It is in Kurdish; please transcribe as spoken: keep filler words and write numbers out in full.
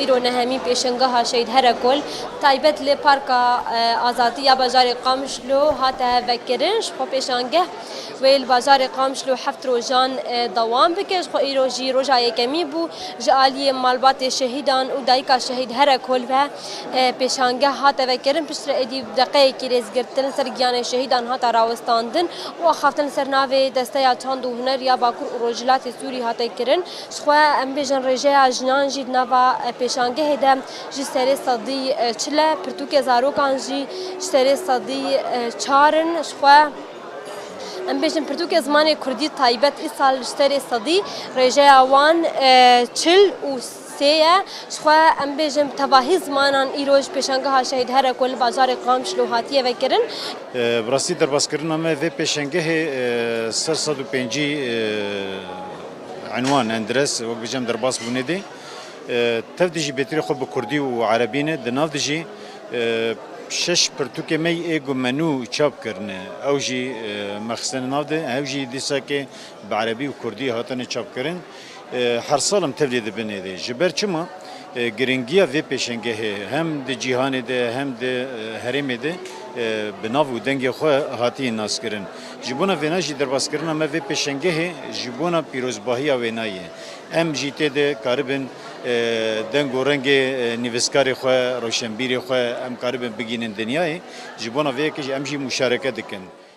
Îro nehemîn pêşangeha Şehîd Herekol taybet li Parka, e, Azadî ya bajarê Qamişlo hate vekirin. Ji xwe pêşangeh wê li bajarê Qamişlo heft rojan, e, dewam bike. Ji xwe îro jî roja yekemî bû. Ji aliyê malbatê şehîdan û dayika Şehîd Herekol ve, e, pêşangeh hate vekirin. Piştre êdî deqeyekî rêzgirtin li ser giyanê şehîdan hate rawestandin û axaftin li ser navê Desteya Çand û Huner ya Bakur û Rojhilatê Sûrî hate kirin. Ji xwe em bêjin rêjeya jinan jî di nava, e, pêşangehê de jî serê sedî, e, çil e, pirtûkê zarokan jî ji serê sedî, e, çar in. Ji xwe em bêjin pirtûkê zimanê kurdî taybet îsal ji serê sedî rêjeya wan, e, çil û sê ye. Ji xwe em bêjin tevahî zimanan îro ji pêşangeha Şehîd Hereko li bajarê Qamişlo hatiye vekirin. E, bi rastî derbaskirina me vê pêşengehê, e, ser sed û pêncî, e, enwan, endres, wek bêjim derbas bûne dê. E, tev dijî bêtirê xwe bi kurdî û erebî ne, di nav dijî, e, şeş pirtûkê me yê ê ku me nû çap kirine. Ew jî, e, me xistine nav de, ew jî dîsakê bi erebî û kurdî hatine çapkirin. E, her sal em tevlî dibin êdî. Ji ber çima? E, giringiya vê pêşengehê hem di cîhanê de hem di, e, herêmê de, e, bi nav û dengê xwe hatiye naskirin. Ji bona vêna jî derbaskirina me vê pêşengehê ji bona pîrozbahiya wêna ye. Em jî tê de karibin, e, deng û rengê, e, nivîskarê xwe, roşenbîrê xwe em karibin bigînin dinyayê. Ji bona vê yekê jî em jî muşareke dikin.